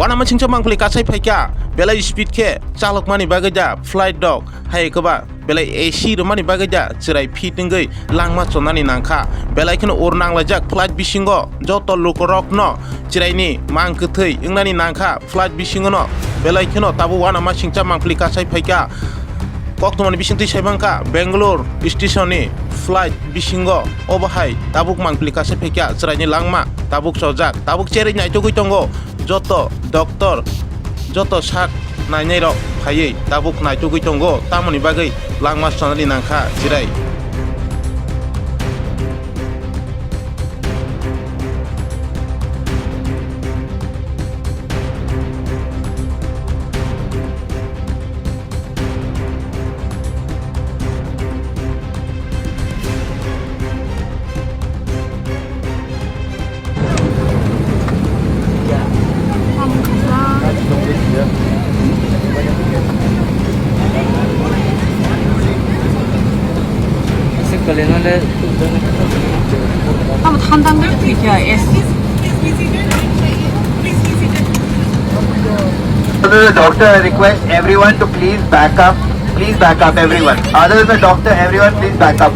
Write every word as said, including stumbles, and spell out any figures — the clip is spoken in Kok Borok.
Ano machingcha mangpili kasai phaikha, belai speed khe chalokmani bagwi da flight rok hai kwba belai A C rwmani bagwi da chwrai fit wngwi langma chonani nangkha. Belai kheno ur nanglaijak flight bisingo joto lukurokno chwraini mang kwthwi wngnani nangkha. Flight bisingono belai kheno tabuk uanama singcha mangpili kasai phaikha. Koktwmani bisingtwi sai mankha Bangalore stationni flight bisingo obo hai tabuk mangpili kasai phaikha chwraini langma tabuk chojak. Tabuk cherwi naitugwi tongo joto doctor, joto sak nainairok phaiwi tabuk naitugwi tongo, tamoni bagwi langma chonani nangkha chwrai. Tamo thandang de thikya es. Other doctor, I request everyone to please back up. Please back up, everyone. Other than the doctor, everyone, please back up.